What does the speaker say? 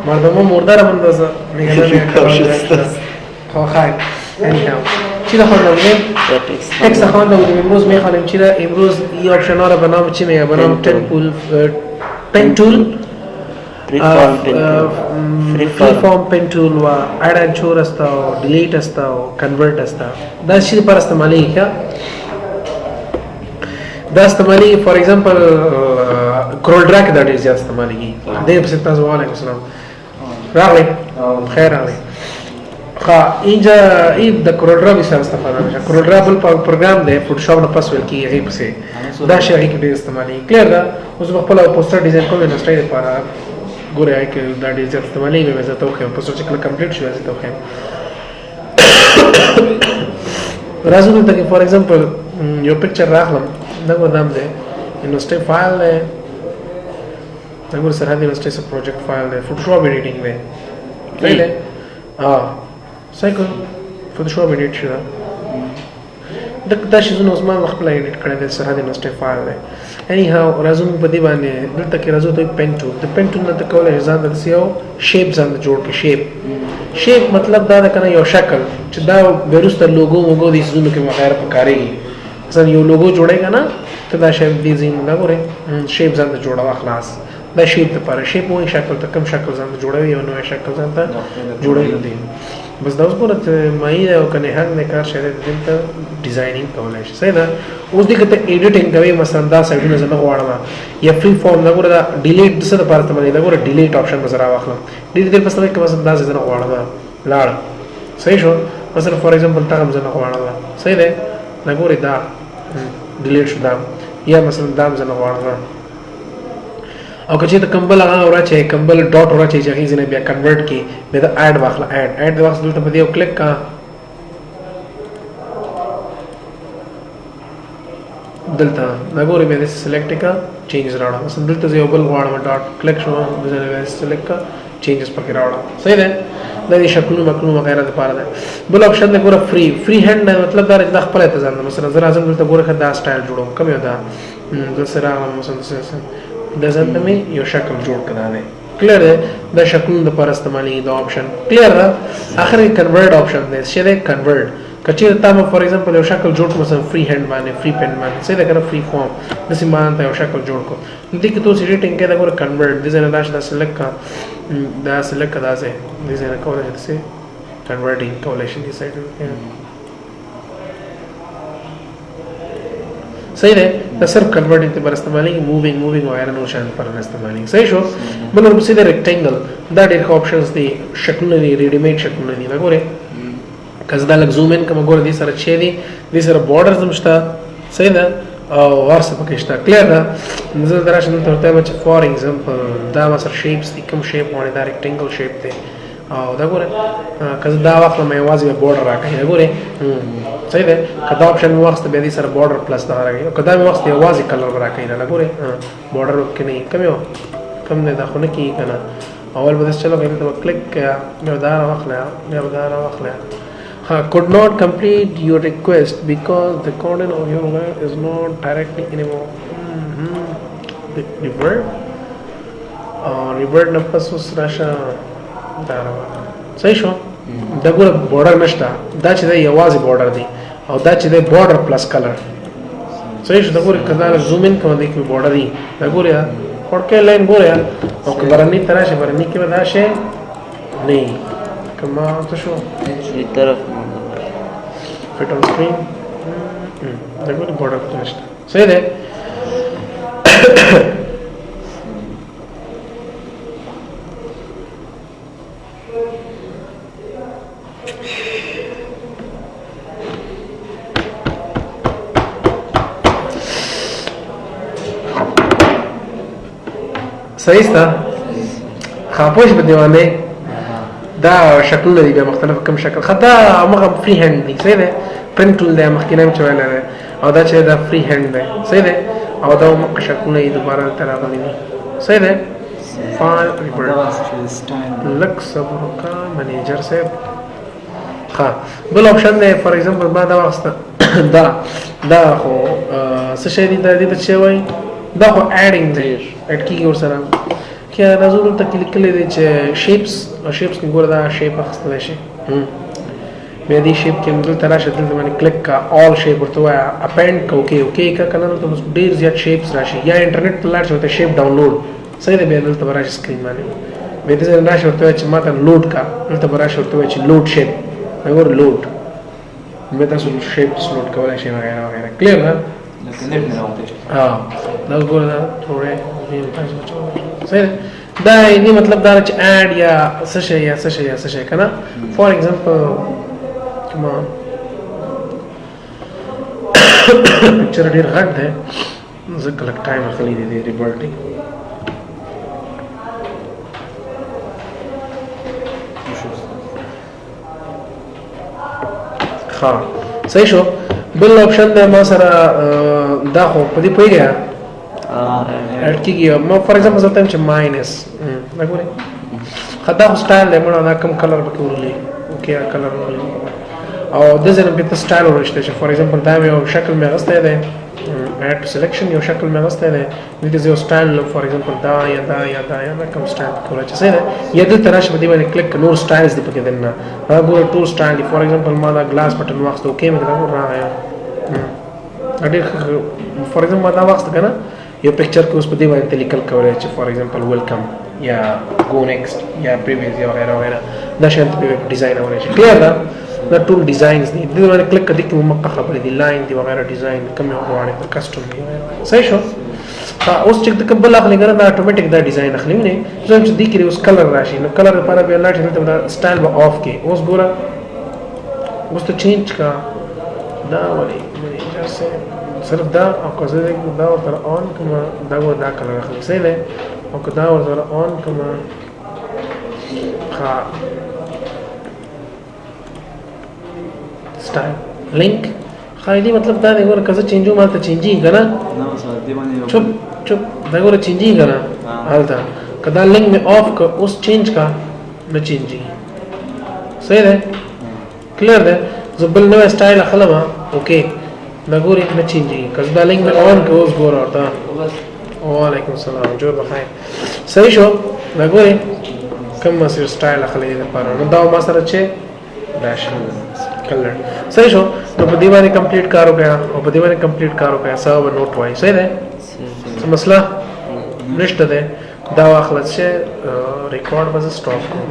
مردم مرده را بندازه میگه نه. خب خیر، anyhow چی را خوانده بودیم؟ text خوانده بودیم. امروز میخوانیم چی را؟ امروز این option ها را به نام چی میگه؟ به نام pen tool، pen tool، free form pen tool و add and anchor است و delete است و convert است. دا چی لپاره استعمالېږي؟ ښه، دا استعمالېږي for example CorelDRAW کې دا ډېر زیات استعمالېږي. دې پسې تاسو وعلیکم السلام راغلی، خیر راغلی. ښه، اینجا ای د CorelDRAW به سره استفاده میشه. CorelDRAW بل پروګرام دی، Photoshop نه پس ویل کېږي، هغې پسې دا شی هغې کې ډېر استعمالېږي. clear ده؟ اوس به خپله poster design کوم یونیورسټۍ لپاره، ګورې هغې کې دا ډېر زیات استعمالېږي. بیا زه ته وښیم poster چې کله complete شو، زه ته وښیم. راځو دلته کې for example یو picture راخلم. دا ګوره دام دی، یونیورسټۍ فایل دی. دا ګوره سرحد یونیورسټۍ څه project file دی، Photoshop editing دی. صحیح دی؟ صحیح کو Photoshop edit شو. دا دا شیزونه اوس ما خپله edit کړی دی، سرحد یونیورسټۍ فایل دی. anyhow راځو موږ په دې باندې دلته کې راځو ته pen tool. د pen tool نه ته کولی شې ځان ته داسې یو shape ځان ته جوړ کړې. shape، shape مطلب دا ده که نه یو شکل چې دا بیا وروسته لوګو موګو دې څیزونو کې وغیره پکارېږي. مثلا یو لوګو جوړوې که نه، ته دا shape دې ځای نه دا ګورې shape ځان ته جوړوه، خلاص. دا shape دپاره shape وایي شکل ته، کوم شکل ځان ته جوړوي، یو نوی شکل ځان ته جوړوي دی. بس دا اوس ګوره ته مایي دی او که نهنګ دی کار شی دی، دلته designing کولی شي. صحیح ده؟ اوس دې که ته editing کوې، مثلا دا سایډونه زه نه غواړم یا free form، دا ګوره دا delete د څه دپاره ته باندې، دا ګوره delete option به زه راواخلم. delete دې پس که مثلا دا زه نه غواړم، لاړه. صحیح شو؟ مثلا for example دغه هم زه نه غواړم. صحیح دی؟ دا ګورې دا delete شو دا، یا مثلا دا هم زه نه غواړم. او که چېرته کوم بل هغه وراچوې، کوم بل dot وراچوې چې هغې ځای نه بیا convert کړي، بیا دا add واخله. add add د واخله، دلته په دې یو کلیک کا، دلته دا ګورې بیا داسې select کړه، changes راوړه. مثلا دلته زه یو بل غواړم dot، کلیک شو، دلته بیا select کړه، changes پکې راوړه. صحیح دی؟ دا د شکلونو مکلونو وغیره دپاره دی. بل option دی ګوره free، free hand نه مطلب دا دی چې دا خپله ته ځان ده. مثلا زه راځم دلته ګوره ښه دا style جوړوم، کوم یو دا زه سره راغلم، مثلا دا ځان ته مې یو شکل جوړ کړی دی. clear دی؟ دا شکلونو دپاره استعمالېږي دا option. clear ده؟ اخر کې convert option دی. څه دی convert؟ که چېرته تا ما for example یو شکل جوړ کړو، مثلا free hand باندې، free pen باندې، صحیح ده که نه؟ free form داسې ما ته یو شکل جوړ کړو، نو دې کې ته اوس editing کوې، دا ګوره convert دې ځای نه دا دا select کړه، دا select کړه، دا ځای دې ځای نه کولی شې داسې converting کولی شې دې سایډ. صحیح ده؟ دا صرف converting ته بر استعمالېږي، moving moving وغیره نور شیان لپاره نه استعمالېږي. صحیح شو؟ بل ورپسې د rectangle، دا ډېر ښه options دي، شکلونه دي، ready made شکلونه دي. دا ګورې که زه دا لږ zoom in کړم، ګوره دې سره چې دي، دې سره borders هم شته. صحیح ده؟ او هر څه پکې شته. clear ده؟ زه دلته راشم، دلته ورته وایم چې for example دا ما سره shapes دي، کوم shape غواړې؟ دا rectangle shape دی. او دا ګوره که زه دا واخلم یوازې به border راکوي. دا ګورې صحیح ده؟ که دا option مې واخیسته بیا دې سره border plus دغه راکوي، او که دا مې واخیسته یوازې color به راکوي. نه ګورې border پکې نه وي. کوم یو کوم دی؟ دا خو نه کېږي که نه؟ اول به داسې چلو کوي، دلته به کلیک کړه، بیا به دا راواخله، بیا به دا راواخله. Could not complete your request because the content of your layer is not directly anymore. Revert. Revert نه پس اوس راشه دا راواخله. صحیح شو؟ دا ګوره border نشته، دا چې دی یوازې border دی، او دا چې دی border plus color. صحیح شو؟ دا ګوره که دا zoom in کوم، دې کې border دی. دا ګوره وړوکی line ګوره، او که برني ته راشي، برني کې به دا شی نه که ما څه شو؟ دې طرف fit on screen. دا ګوره border پکې نشته. صحیح دی؟ صحیح ستا خاپوش په دی باندې دا شکلونه دي بیا مختلف، کوم شکل ښه دا همغه free hand دی. صحیح دی؟ pen tool دی مخکینی هم چې ویلی دی، او دا چې دا free hand دی. صحیح دی؟ او دا همغه شکلونه یې دوباره دلته راغلي دي. صحیح دی؟ file revert. لږ صبر وکړه منیجر صاحب. ښه بل option دی، for example ما دا واخیسته، دا دا خو څه شی دی؟ دا دې ته څه وایي؟ دا خو adding دی، add کېږي ورسره. کې راځو دلته کې لیکلی دی چې shapes، او shapes کې ګوره دا shape اخیستلی شي. بیا دې shape کې دلته راشه، دلته باندې کلیک کا، all shape ورته ووایه، append کا، okay okay کا، که نه دلته بس ډېر زیات shapes راشي. یا انټرنیټ ته لاړ شي ورته shape download، صحیح دی. بیا دلته به راشي screen باندې، بیا دې ځای راشي ورته ووایه چې ما ته load کا، دلته به راشي ورته ووایه چې load shape، دا ګوره load، بیا تاسو shapes load کولی شئ وغیره وغیره. clear ده؟ لکه نت نه راوتی. دا ګوره دا تورې صحیح دی. دا دې مطلب دا چې add یا څه شی یا څه شی یا څه شی که نه. for example ما picture ډېر غټ دی، ځکه لږ time اخلي د دې ریبرټینګ. ښه صحیح شو. بل option دی ما سره، دا خو په دې پوهېږې add کېږي. ما for example زه ورته وایم چې minus، دا ګورې ښه دا خو style دی، مړه دا کوم colour پکې ورغلی، okay دا colour ورغلی، او د ځای نه بیا ته style ورشته چې for example دا مې یو شکل مې اخیستی دی، add to selection یو شکل مې اخیستی دی، دې ته زه یو style for example دا یا دا یا دا یا دا کوم style پکې ورچې صحیح دی. یا دلته راشه په دې باندې کلیک کړه، نور styles دي پکې دننه، دا ګوره ټول style دي. for example ما دا glass button واخیست، okay مې دا ګوره راغی، دا ډېر ښه. for example ما دا واخیست که نه، یو picture کې اوس په دې باندې ته لیکل کولی چې for example welcome یا go next یا previous یا وغیره وغیره، دا شیان ته په ډیزاین کولی شي. clear ده؟ دا ټول designs دي، دې باندې کلیک کړه، دې کې مکه خبرې دي، line دي وغیره، ډیزاین کوم یو غواړې ته custom دی وغیره. صحیح شو. اوس چې ته کوم بل اخلې که نه، دا اتوماتیک دا ډیزاین اخلي. وینې زه وایم چې دې کې اوس colour راشي، نو colour لپاره بیا لاړ شي، دلته به دا style به off کړې. اوس ګوره اوس ته change کړه، دا ولې صرف دا، او که زه دا ورته on کړم، دا ګوره دا colour اخلي. صحیح دی. او که دا ورته on کړم، ښه style link ښه دې مطلب دا دی ګوره که زه change وم هلته change ېږي که نه؟ نه استاد دې باندې چپ چپ دا ګوره change ېږي که نه؟ هلته که دا لینک مې off کړ اوس change کړه نه change ېږي. صحیح دی؟ clear دی؟ زه بل نوی style اخلم، okay دا ګورې نه change ېږي. که زه دا لینک مې on کړ اوس ګوره ورته. وعلیکم السلام، جوړ بخیر. صحیح شو. دا ګورې کوم مسیر style اخلي دې لپاره، نو دا ما سره چې دا شي colour. صحیح شو. نو په دې باندې complete کار وکړه او په دې باندې complete کار وکړه، سبا به note وایي. صحیح دی؟ څه مسله نشته دی. دا واخله چې ریکارډ به زه stop کړم.